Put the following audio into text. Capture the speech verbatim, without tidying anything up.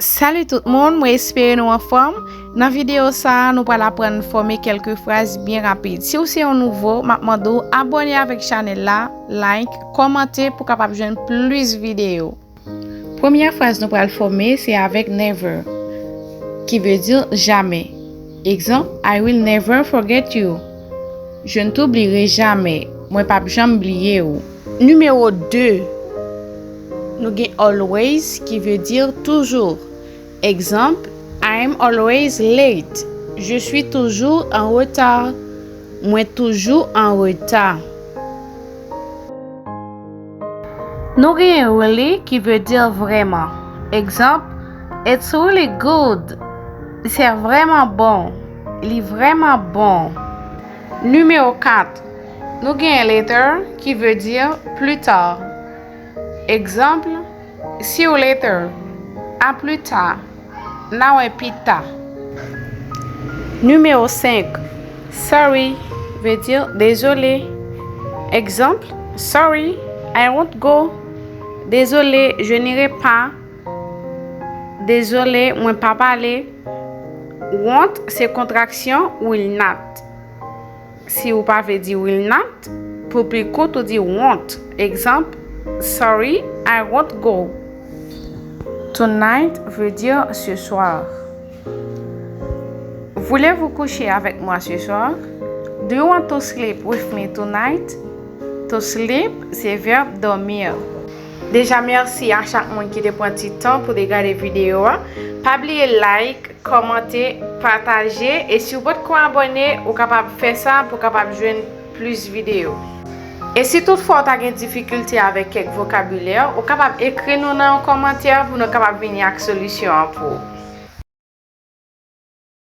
Salut tout moun, mwen espere nou anfòm. Nan videyo sa a, nou pral aprann fòme kèlke fraz byen rapid. Si w se yon nouvo, m ap mande w abòne avèk chanèl la, like, kòmante pou kapab jwenn plis videyo. Premyè fraz nou pral fòme se avèk never, ki vle di jamè. Egzanp, I will never forget you. Je ne t'oublierai jamais. Mwen p ap janm bliye w. Nimewo de, nou gen always, ki vle di toujou. Egzanp, I am always late. Je suis toujours en retard. Mwen toujou an reta. Nou gen really ki vle di vrèman. Egzanp, it's really good. Se vrèman bon. Li vrèman bon. Nimewo kat, nou gen later ki vle di pli ta. Egzanp, see you later. A pli ta. N a wè pita. Nimewo senk, sorry vle di dezole. Egzanp, sorry, I won't go. Désolé, je n'irai pas. Dezole, mwen p ap ale. Won't se kontraksyon will not. Si ou pa vle di will not, pou pli kout ou di won't. Egzanp, sorry, I won't go. Tonight veut dire ce soir. Voulez-vous coucher avec moi ce soir? Do you want to sleep with me tonight? To sleep se vèb dormir. Deja mèsi a chak moun ki te pran ti tan pou te gade videyo a. Pa bliye like, kòmante, pataje, e si w potko abòne, ou kapab fè sa pou w kapab jwenn plis videyo. E si toutfwa w ta gen difikilte avèk kèk vokabilè, ou kapab ekri nou nan yon kòmantè pou nou kapab vini ak solisyon an pou ou.